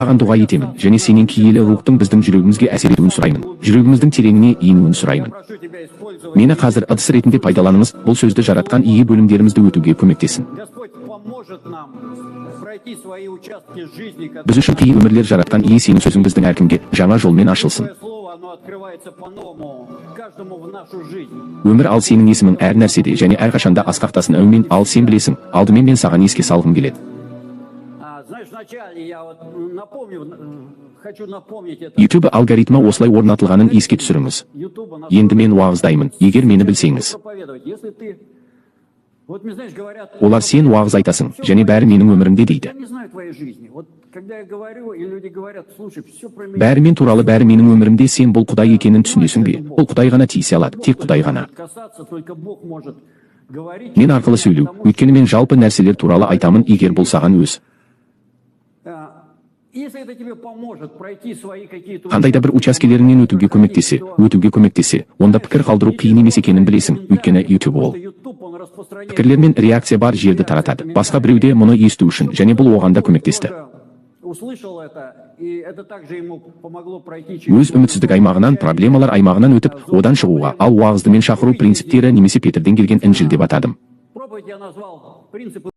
Саған дұға етемін және сенен киелі рухтың біздің жүрегімізге әсер етуін сұраймын, жүрегіміздің тереңіне енуін сұраймын. Прошу тебя использовать. Мені қазір ыдыс ретінде пайдаланыңыз. Бұл сөзді, Жаратқан Ие, бөлімдерімізді өтуге көмектесін. Господь поможет нам пройти свои участки жизни, Біз үшін қиын өмірлер. Жаратқан Ие, сенің сөзің біздің әркімге жаңа жолмен ашылсын. Твое слово, оно открывается по-новому каждому в нашу жизнь. Өмір, ал сенің есімің әр нәрседе және әрқашанда асқақтасын, әумин. Ал сен білесің, алдымен мен саған еске салғым келеді. Знаешь, вначале я вот напомню, хочу напомнить это. YouTube алгоритмі осылай орнатылғанын еске түсіріңіз. Ютуба нас Енді мен уағыздаймын, егер мені білсеңіз. проповедовать. Если ты, вот мне, знаешь, говорят, Олар: «Сен уағыз айтасың және бәрі менің өмірімде», — дейді. Я не знаю твоей жизни. Вот когда я говорю, и люди говорят: «Слушай, все про меня». Бәрі мен туралы, бәрі менің өмірімде. Сен бұл Құдай екенін түсінесің бе? Бұл Құдай ғана тиісе алады, тек Құдай ғана. Касаться, только Бог может говорить. Мен арқылы сөйлеу, өйткені мен жалпы нәрселер туралы айтамын. Егер бұл саған өз Если это тебе поможет пройти свои какие-то қандай да бір учаскелеріңнен өтуге көмектесе, онда пікір қалдыру қиын емес екенін білесің, өйткені YouTube ол YouTube, он распространяет пікірлер мен реакция бар жерді таратады. Басқа біреуде мұны есту үшін және бұл оған да көмектесті. Услышал это, и это также ему помогло пройти через Өз үмітсіздік аймағынан, проблемалар аймағынан өтіп, одан шығуға. Ал уағызды мен шақыру принциптері немесе Петрден келген інжіл деп атадым. Проповедь я назвал «Принципы